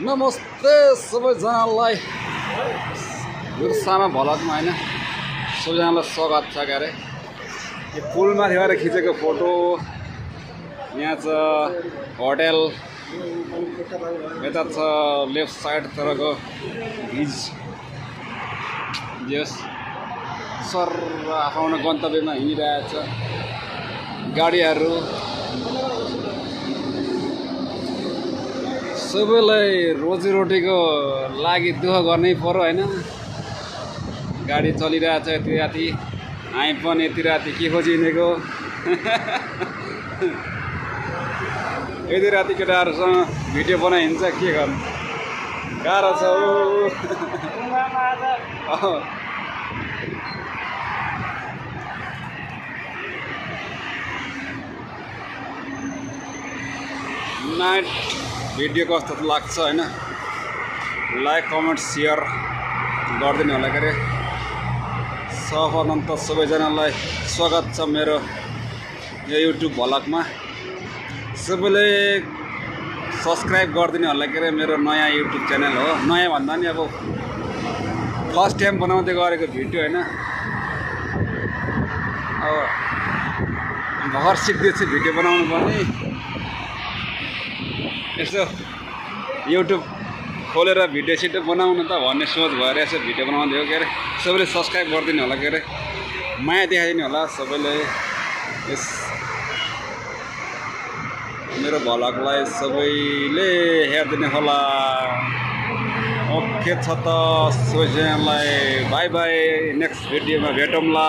नमस्ते सबैजनालाई मेरो सानो भलकमा हैन सबैजनालाई स्वागत छ गरे यो पुलमाथि गएर खिचेको फोटो यहाँ छ होटल यता छ लेफ्ट साइड तरको भिज जस सर आफ्नो गन्तव्यमा हिँडिरहेछ गाडीहरू सबैलाई रोजीरोटीको लागि दुःख गर्नै पर्यो हैन गाडी चलिरहेछ यति राति हामी पनि यति राति के खोजिनेको यति राति केटाहरूसँग भिडियो बनाइन्छ के गर्नु गाह्रो छ नाइट भिडियो कस्तो लाग्छ हैन लाइक कमेन्ट शेयर गरिदिनु होला गरे सबभन्दा सबैजनालाई स्वागत छ मेरो यो युट्युब भलकमा सबैले सब्स्क्राइब गरिदिनु होला गरे मेरो नयाँ युट्युब च्यानल हो नयाँ भन्दा नि अब फर्स्ट टाइम बनाउँदै गरेको भिडियो हैन अब भर्खर सिक्दैछु भिडियो बनाउनु पनि यसो युट्युब खोलेर भिडियो सिडियो बनाउनु त भन्ने सोच भएर यसो भिडियो बनाउँदै हो के अरे सबैले सब्स्क्राइब गरिदिनु होला के अरे माया देखाइदिनु होला सबैले यस मेरो भलकलाई सबैले हेरिदिनु होला ओके छ त सबैजनालाई बाई बाई नेक्स्ट भिडियोमा भेटौँला।